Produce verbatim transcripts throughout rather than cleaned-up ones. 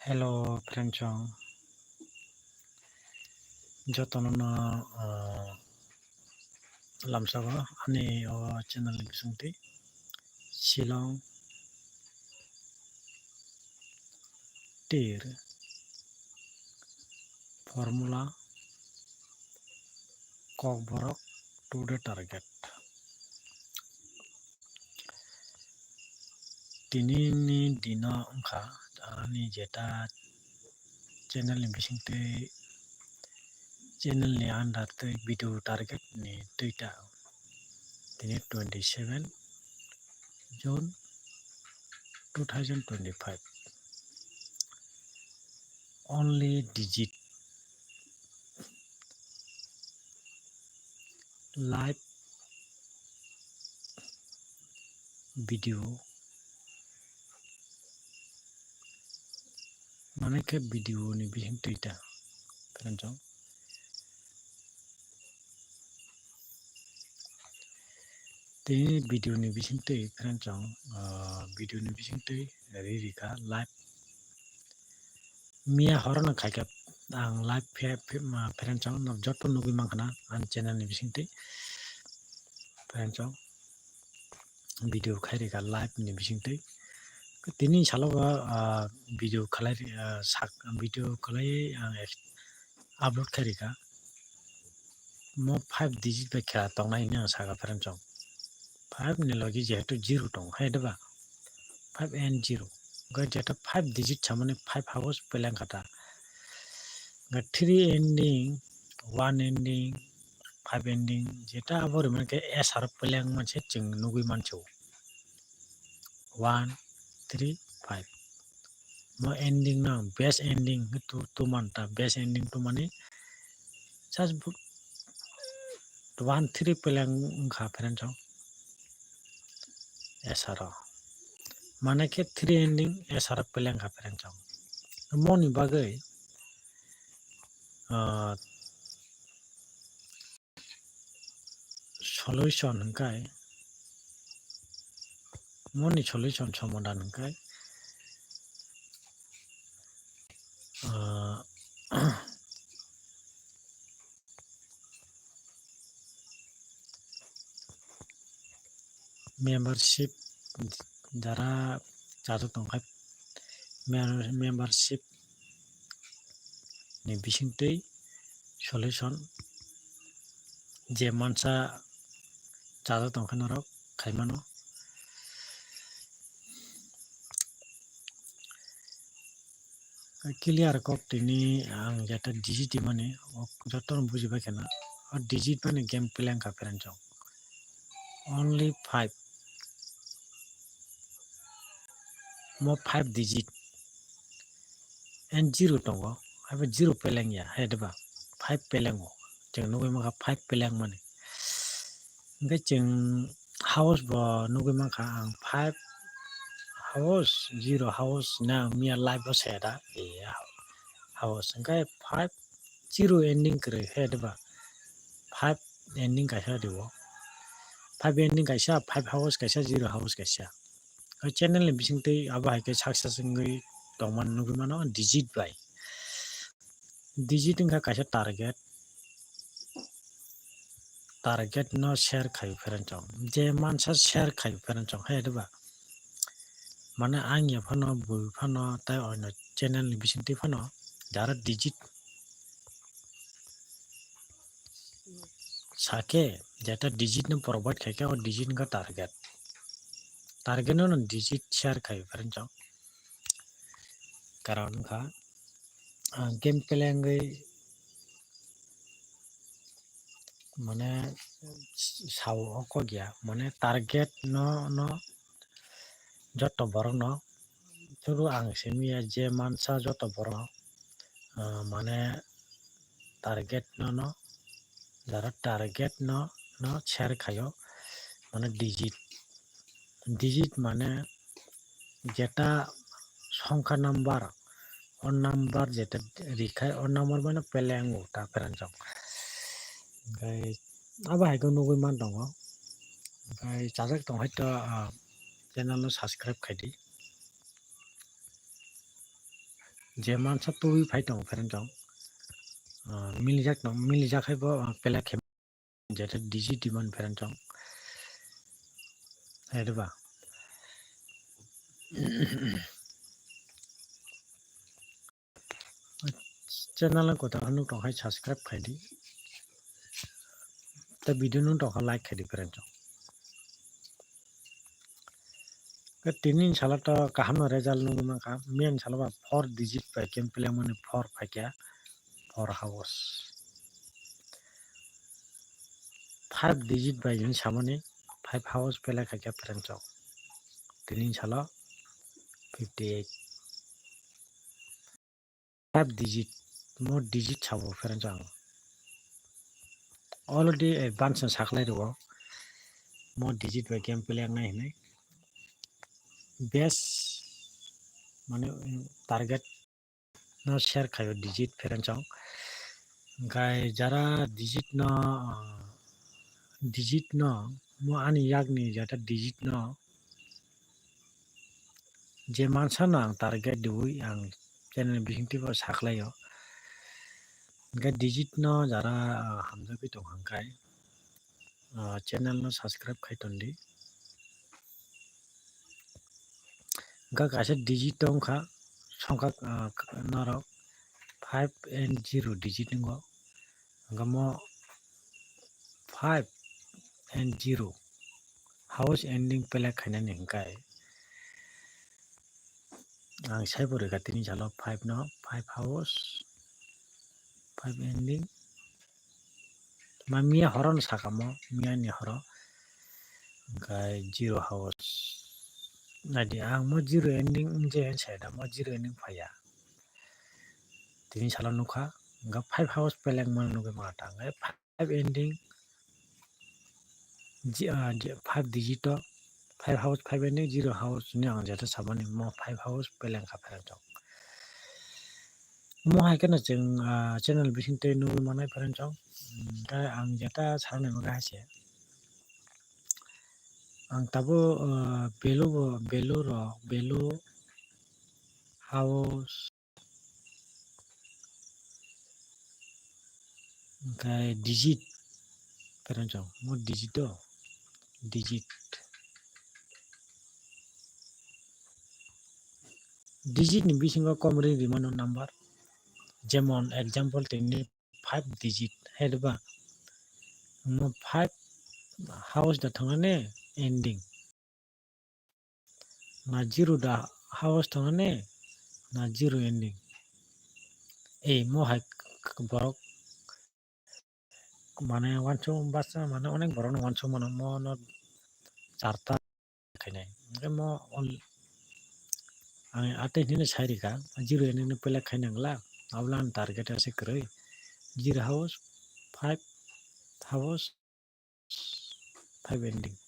Hello, friend chong. Jotono no, ah, lamsao ani o channel ni bisingtwi Shillong tir formula Kokborok today target. Tini ni dino wngkha ani jeta channel ni bisingtwi, channel ni under twi video target ni twi ta. Tini twenty seven June two thousand twenty five. Only digit live video mane khe video ni bisingtwi ta, friend chong. Tini video ni bisingtwi friend chong, ah, video ni bisingtwi ri rikha live. Miya horo no khaikha ang live phe-, phe-, ma, friend chong no joto nugwi mankha na ani channel ni bisingtwi, friend chong. Video khai rikha live ni bisingtwi. Tini salo ba, ah, video khalai, ah, sak, video khalai ang ex-, upload khai rikha. Mo five digit bai kha tongnai hinwi ang saka, friend chong. Five ni logi jehetu zero tong hai, diba? Five and zero. Ga jeta five digit chamani five house peleng kata. Ga three ending, one ending, five ending, jeta abo rimani khe S R peleng manse chwng nugwi mancho. One, three, five. Mo ending no best ending tu, tu man ta, best ending tu mani just bu-, one three peleng wngkha, friend chong. S R o. Mane khe three ending S R o peleng kha, friend chong. Moni bagwi, ah, solution hwnkhe, moni solution somadan hwnkhe, ah, membership jara chajak tongkha, mem-, membership ni bisingtwi solution je mansa chajak tongkha norok khaimano. Clear kok tini ang jeta digit mani, o joto no buji bai kheno. O digit mani game plan ka peren chong. Only five. Mo five digit. And zero tongo. Abo zero peleng ya, hai diba? Five pelengo. Chwng nugwi mankha five peleng mani. Hwnkhe chwng house bo nugwi mankha ang five house, zero house na miya live o saya da. Eh, house hwnkhe five zero ending kwrwi, hai diba? Five ending kaisa dibo. Five ending kaisa, five house kaisa, zero house kaisa. O channel ni bisingtwi abo hai khe success wngwi tongmani nugwi mano digit bai. Digit wngkha kaisa target. Target no share khai peren chong. Je mansa share khai peren chong, hai diba? Mane ang ya phano, bui phano, tai oino channel ni bisingtwi phano, jara digit sake, jeta digit no provide khaikhe, o digit wngkha target. Target no, no digit share khai peren chong. Karon wngkha, ah, game play wngwi mane sao o kok ya, mane target no, no joto borok no, through ang simi ya je mansa joto borok no, ah, mane target no, no, jara target no, no share khaio, mane digit, digit mane jeta songkha number, o number jeta rikhai, o number mane pelengo ta peren chong. Hwnkhe abo hai khe nugwi man tongo. Hwnkhe chajak tong hai to, ah, channel no subscribe khai di. je mansa tubui phai tongo phereng chong. Ah, milijak tong, milijak hai bo, ah, pelek khe jeta digit di man phereng chong. Hai de ba. Channel no kwtal nuk tong hai subscribe khai di. Tei video nuk tong kha like khai di phereng chong. Tei tini salo to kaham no result nugwi mankha. Main salo ba four digit bai khe peleng mani four phaikha, four house. Five digit bai hwn samani five house pelek khaikha phereng chong. Tini salo fifty eight. Five digit, mo digit sabo phereng chong. Already advance no saklai rwo. Mo digit bai game play nai hinwi. Best mane, mm, target no share khaio digit phereng chong. Hwnkhe jara digit no, ah, digit no, mo ani yakni jata digit no, je mansa no ang target diwi ang channel bisingtwi bo saklaio. Hwnkhe digit no jara, ah, hamjagwi tong hwnkhe, ah, channel no subscribe khai tondi. Hwnkhe kaisa digit tongkha, songkha, ah, norok five and zero digit wngo. Hwnkhe mo five and zero house ending pelek khainani hwnkhe ang saibo rwkha tini salo five no, five house, five ending. Ma miya horo no sakha mo, miya ni horo. Hwnkhe zero house. Naidi ang mo zero ending wngje saida mo zero ending phaiya. Tini salo nukha, hwnkhe five house pelek mano nugwi mata. Hwnkhe five ending, ji-, ah, ji-, five digit o, five house, five ending, zero house ni ang jeta sabani mo five house peleng kha phereng chong. Mo hai kheno chwng, ah, channel bising tei nugwi manai phereng chong. Hwnkhe ang jeta sanani hwnkhe hai se. Ang tabuk, ah, value bo, value rok, value, house, hwnkhe digit, phereng chong, mo digit o, digit. Digit ni bisingo kom ri rimano number, jemon example tini five digit, hai ba? Mo five house da thangani ending. Na zero da house thangani, na zero ending. Ei mo hai k-, k-, borok mane wansuk basa mane onek borok no wansuk mano mo no charta khainai. Hwnkhe mo on-, ani atwi hwnwi sai rikha, zero ending no pelek khainai glak, abole ani target ase kwrwi. Zero house, five house, five ending.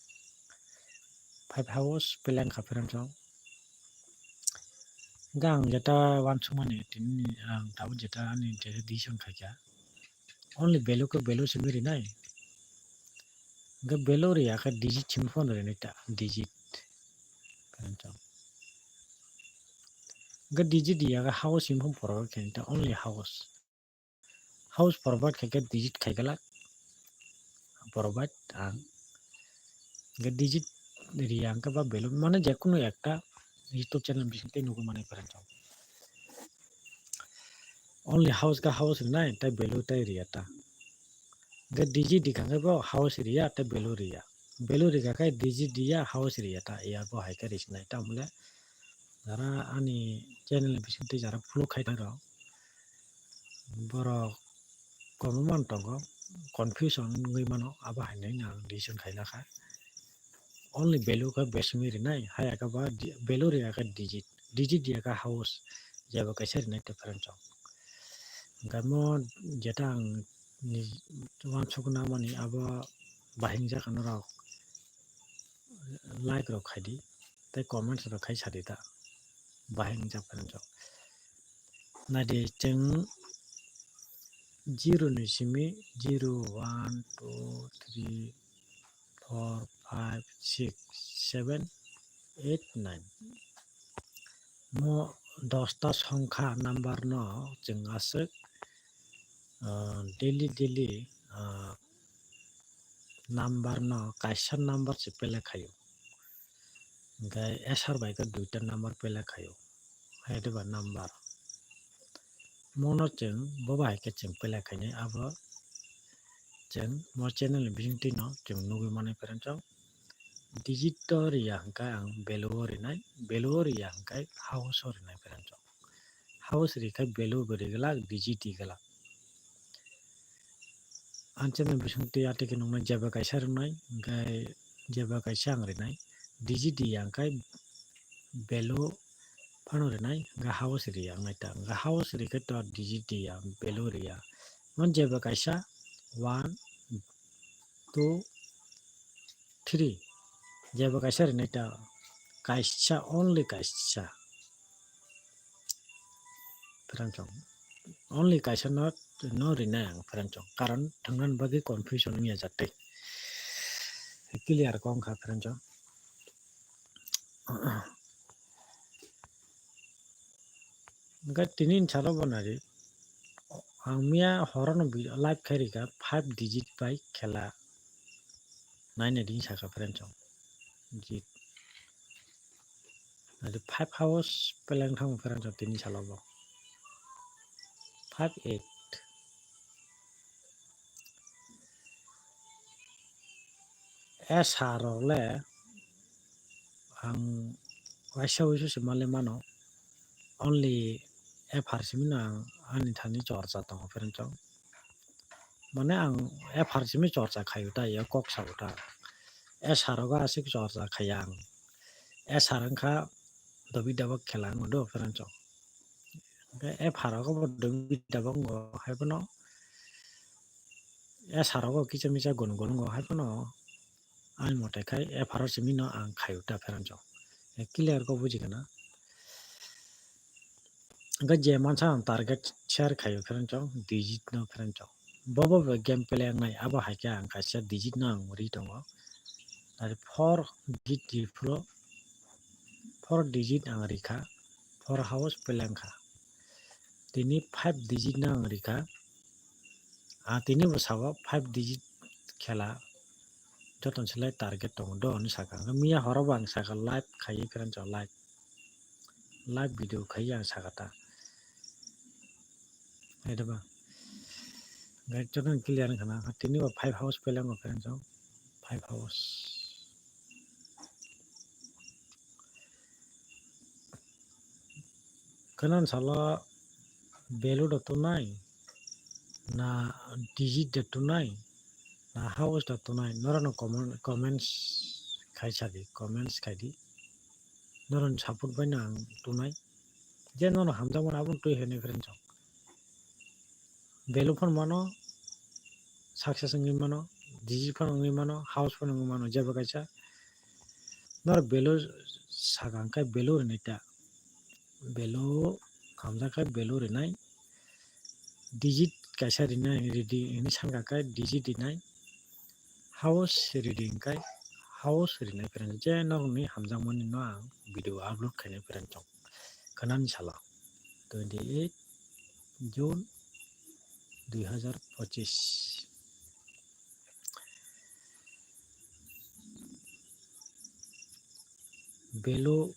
Five house peleng kha phereng chong. Hwnkhe ang jeta wansukmani tini ang tabuk jeta ani jeta decision khaikha. Only value khe value simi rinai. Hwnkhe value riya khe digit simi phone rinai ta, digit. Phereng chong. Hwnkhe digit riya khe house simi phone poro khe ta only house. House provide khaikhe digit khaikhe lak. Provide ang. Hwnkhe digit riya hwnkhe ba value mane jekunu ekta YouTube channel bising tei nugwi manai phereng chong. Only house khe house rinai tei value tei riya ta. Hwnkhe digit rikha khe bo house riya tei value riya. Value rikha khe digit riya house riya ta. Iya bo hai khe risinai ta hwnle. Jara ani channel ni bising twi jara follow khai tong rok, borok kwbangma tongo, confusion wngwi mano, abo hai nai ang decision khai lakha. Only value khe value simi rinai, haya khe ba di-, value riya khe digit, digit riya khe house, jeba kaisa rinai tei phereng chong. Hwnkhe mo jeta ang ni uansuk nangmani abo bahing jak norok like rok khai di tei comments rok khai sa di ta bahing jak phereng chong. Naidi chwng zero ni simi zero, one, two, three, four, five, six, seven, eight, nine. Mo dosta songkha number no chwng aswk, ah, daily daily, ah, number no kaisa number se pele khaio. Hwnkhe S R bai khe duita number pele khaio. Hai diba number. Mono chwng bo bai khe chwng pele khainai abo chwng mo channel ni bisingtwi no chwng nugwi manwi pharanchok. Digit o riya hwnkhe ang value o rinai, value o riya hwnkhe house o rinai pharanchok. House rikhe value bo riglak, digit riglak. Ang channel bisingtwi atwikhe nuknai jeba kaisa rwnai, hwnkhe jeba kaisa ang rinai, digit riya hwnkhe value phano rinai, hwnkhe house riya wngnai ta, hwnkhe house rikhe to digit riya, value riya. Mon jeba kaisa one, two, three. Jeba kaisa rinai ta, kaisa, only kaisa. Pharanchok. Only kaisa no, no rinai ang pharanchok. Karon thangnan bagwi confusion wngya jatwi. Clear kong kha pharanchok. Hwnkhe tini salo bo nari. Ang miya horono bi-, live khai rikha five digit bai khela. Nai nai ding saka pharanchok. Jit. Nari five house peleng thango pharanchok tini salo bo. Five eight. S R rok le ang waisa waisa se male mano, only F R simi no ang ani thani chorcha tongo pharanchok. Mane ang F R simi chorcha khaio ta, ya kok sao ta. S R rogo aswk chorcha khaiya ang. S R wngkha dobi dabok khela wngkha do pharanchok. Hwnkhe F R rogo bo dobi dabok wngkha hai phano S R rogo kisa misa gon gon wngkha hai phano. Ani mote khai F R o simi no ang khaio ta pharanchok. Clear kok buji kana. Hwnkhe je mansa ang target share khaio pharanchok, digit no pharanchok. Bobo bo game play wngnai, abo hai khe ang kaisa digit no ang ri tongo. Ari four digit ri phuru, four digit ang rikha, four house play wngkha. Tini five digit no ang rikha. Ah, tini bo sabo five digit khela joto ni slai target tongo do hinwi saka. Hwnkhe miya horo bo ang saka live khaiwi pharanchok live. Live video khaiwi ang saka ta. Hai diba? Hwnkhe joto ni clear wngkha na. Tini bo five house peleng bo pharanchok. Five house. Khwnan salo value da tunai, na digit da tunai, na house da tunai, norokno comment, comments khai sadi, comments khai di. Norokni support bai no ang tunai. Je nono hamjakmani abono twi hinwi pharanchok. Value phano mano, success wngwi mano, digit phano wngwi mano, house phano wngwi mano, jeba kaisa. Norok value saka hwnkhe value rinai ta. Value hamjakhe value rinai. Digit kaisa rinai, ridi hinwi sankha khe digit rinai. House ridi hwnkhe house rinai pharanchok. Je norokni hamjakmani no ang video upload khainai pharanchok. Khwnani salo twenty eight June dui hazar pochis. Value,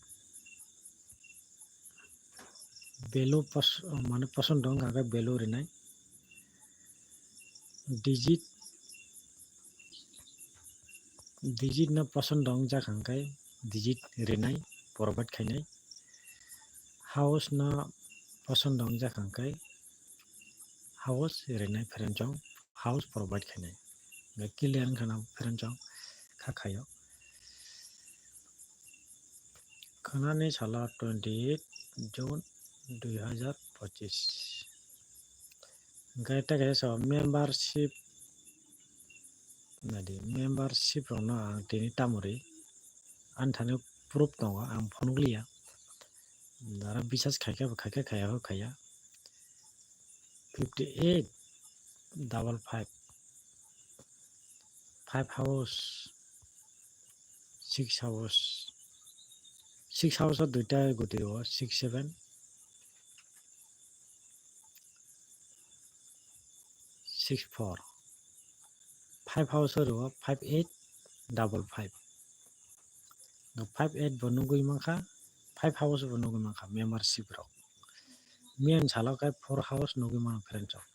value pos-, mane poson dong kha khe value rinai. Digit, digit no poson dong jak kha khe digit rinai, provide khainai. House no poson dong jak kha khe house rinai pharanchok, house provide khainai. Hwnkhe clear wngkha na pharanchok kha khaio. Khwnani salo twenty eight June dui hazar pochis. Hwnkhe tei kaisa sabo membership, naidi membership rokno ang tini tamori ani thani proof tongo, ang phunukliya. Aro bisas khaikhe bo khaikhe, khaiya khe khaiya. Fifty eight double five, five house, six house, six house o duita guti o six seven, six four. Five house o rwo five eight double five. Five eight bo nugwi mankha, five house bo nugwi mankha membership rok. Miyan salo khe four house nugwi mano friends rok.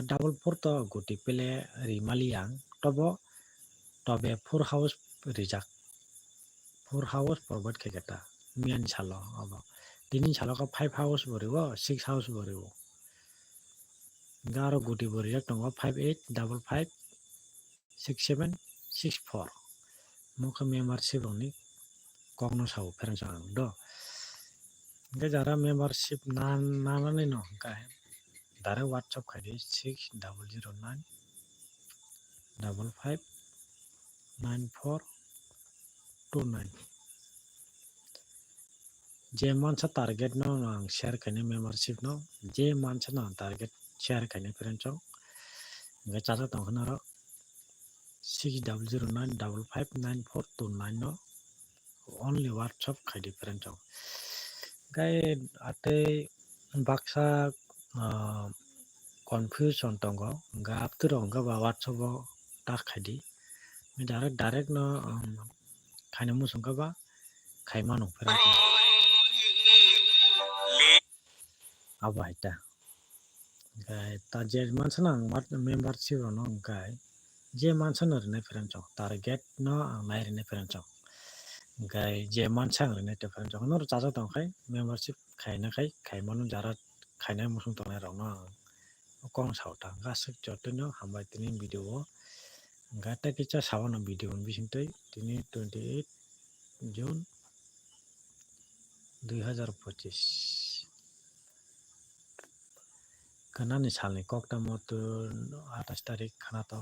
Double four to goti pele rimali ang, tobo tobe four house rijak. Four house provide khe khe ta miyan salo abo. Tini salo khe five house bo rwo, six house bo rwo. Garo goti bo rijak tongo five eight double five six seven six four. Mo khe membership rokni kokno sao friends ang do. Hingke jara membership na nanani no hingke direct WhatsApp khaidi six double zero nine double five nine four two nine. Je mansa target no ang share khainai membership no, je mansa no ang target share khainai friends rok. Hingke chajak tong khna ro six double zero nine double five nine four two nine no only WhatsApp khaidi friends rok. Hingke atei baksa, ah, confusion tongo, hingke aptwrok hingke ba WhatsApp o ta khaidi. Direct, direct no, um, khaina muchung khe ba khai mano friends rok. Abo hai ta. Hingke ta je mansa no ang membership rok no hingke je mansa no rinai friends rok, target no ang nai rinai friends rok. Hingke je mansa ang rinai friends rok, noro chajak tong khai membership khaina khai khai mano jara khainai muchung tongnai rok no ang kok sao ta. Hingke aswk jotono hambai tini video o. Hingke tei kisa sao no video ni bising twi tini twenty eight June dui hazar pochis. Khanani salni koktamo to athais tarik khana to.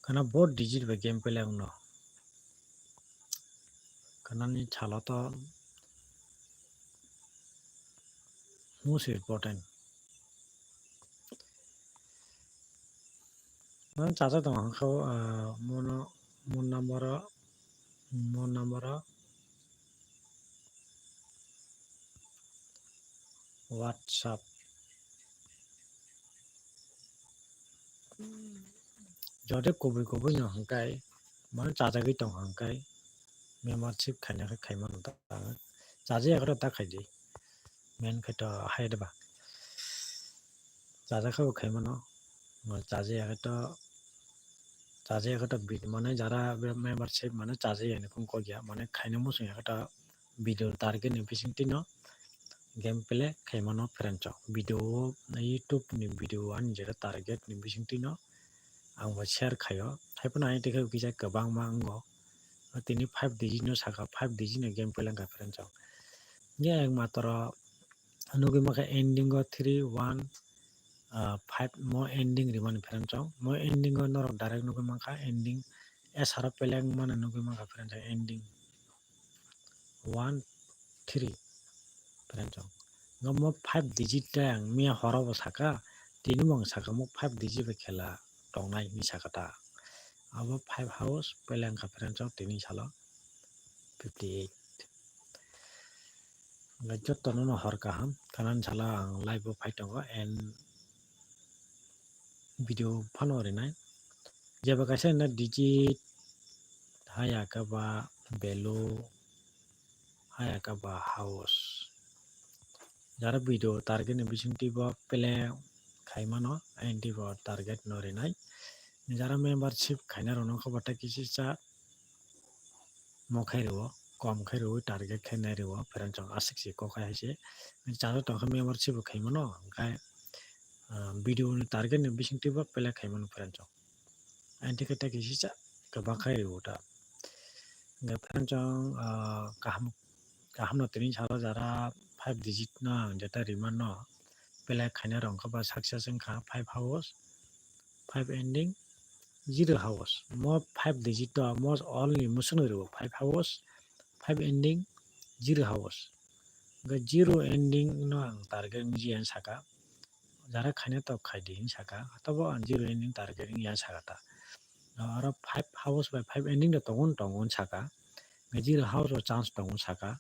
Khana bo digit bai game pele wngno. Khanani salo to most important. Mano chajak tong hwnkhe, ah, mono, mon number o, mon number o WhatsApp. Jodi kubui kubui no hwnkhe, mano chajagwi tong hwnkhe, membership khaina khe khaimano ta. Chajak yakhwra ta khaidi. Main khe to hai da ba. Chajak khe bo khaimano. Chajak yakhwra to, chajak yakhwra to bid mane jara membership mane chajak yani kung kok ya. Mane khaina muchung yakhwra to video target ni bising twi no game play khaimano friends rok. Video o YouTube ni video ani jera target ni bising twi no ang bo share khaio. Haiphano ani tikhe kisa kwbangma wngo. Tini five digit no saka, five digit no game play wngkha friends rok. Ye ekmatro nugwi mankha ending o three one, ah, five mo ending rimani friends rok. Mo ending o norok direct nugwi mankha ending S R O play wngmani nugwi mankha friends rok ending. One three friends rok. Ngo mo five digit ta ang miya horo bo saka, tini bo ang saka mo five digit bai khela tongnai hinwi saka ta. Abo five house pele wngkha friends rok tini salo fifty eight. Hingke jotono no hor kaham, khanan salo ang live o phai tongo and video phano rinai. Jeba kaisa na digit haya khe ba value haya khe ba house. Jara video target ni bising twi bo play khai mano, and twi bo target no rinai. Jara membership khaina rok no khe bo tei kisa cha mo khai rwo, kom khai rwo, target khai nai rwo, friends rok aswk se kok hai se. Chajak tong khe membership bo khai mano, hingkhe, ah, video ni target ni bising twi bo play khai mano friends rok. Ani khe tei kisa cha kwbang khai rwo ta. Hingkhe friends rok, ah, kaham, kaham no tini salo jara five digit no ang jeta rima no play khaina rok khe ba success wngkha five house, five ending, zero house. Mo five digit to most only musung rwo five house, five ending, zero house. Hingkhe zero ending no ang target wngya saka. Jara khaina tok khai di hinwi saka, tobo ang zero ending target wngya saka ta. Oro five house bai five ending de tongo, tongo saka. Hingke zero house o chance tongo saka.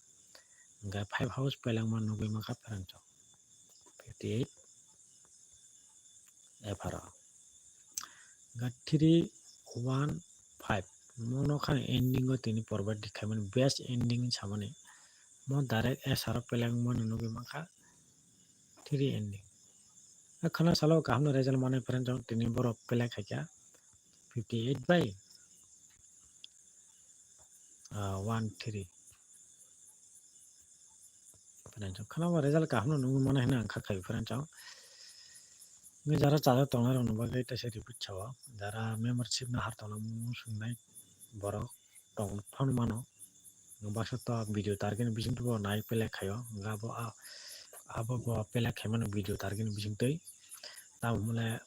Hingke five house pelengma nugwi mankha friends rok. Fifty eight. Epharo. Ga three one five. Mono kha ending o tini provide khaimani, best ending samani. Mo direct S R o pelek mano nugwi mankha three ending. Khana salo kaham no result mane friend chong tini borok pelek khaikha fifty eight by ah, one three. Friend chong khana result kaham no nugwi mano hina ang kha khai friend chong. Ngi jara chajak tongnai rok no bagwi teisa repeat sao. Jara membership no har tongna muchungnai borok tong phano mano. Baksa to video target ni bising tubo nai pelek khaio. Hwnkhe abo a-, abo bo pelek khaimano video target ni bising twi. Tamo hwnle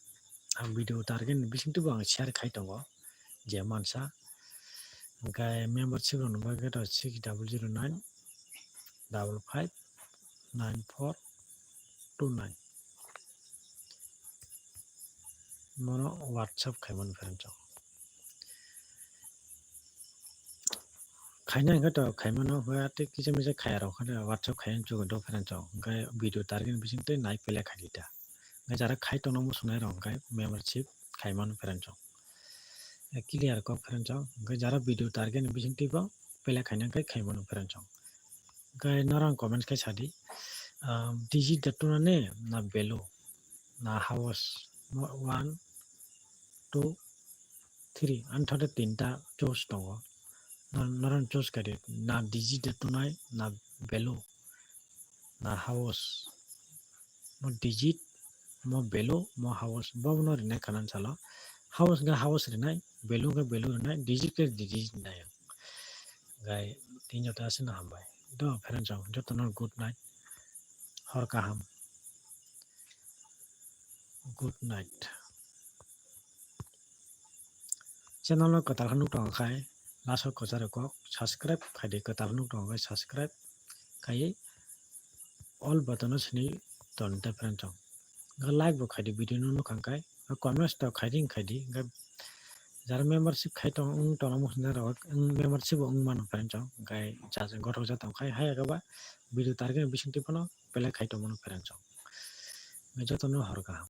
ang video target ni bising tubo ang share khai tongo je mansa. Hwnkhe membership rok no bagwi to six double zero nine double five nine four two nine. Mono WhatsApp khaimani friend chong. Khaina hwnkhe to khaimano, hwnkhe tei kisa misa khaya rok hwnkhe WhatsApp khaina chugo do friend chong. Hwnkhe video target ni bising twi nai pelek khai di ta. Hwnkhe jara khai tongna muchungnai rok hwnkhe membership khaimano friend chong. Clear kok friend chong. Hwnkhe jara video target ni bising twi bo pelek khaina hwnkhe khaimano friend chong. Hwnkhe norok comment khe sadi, ah, digit da tuna ne na value na house mo-, one, two, three, ani thode tinta choice tongo. Nor-, norok choice khe di, na digit da tunai na value na house. Mo digit, mo value, mo house. Bobo no rinai kanan salo. House ga house rinai, value ga value rinai, digit ga digit rinai. Gai tin jota asina hambai. Do friend chong, joto no good night. Hor kaham. Good night. Channel no kwtal khe nuk tongo khai, last o kwcharo kok subscribe khai di, kwtal nuk tongo khai subscribe khai all button o sini ton ta friend chong. Hwnkhe like bo khai di video no nuk hwnkhe, comments to khai di khai di, hwnkhe jara membership khai tong wng tongma sini rok membership bo wng mano friend chong, hwnkhe gothok ja tong khai hai khe ba video target bising twi phano belai khai tong mano friend chong. Hwnkhe joto no hor kaham.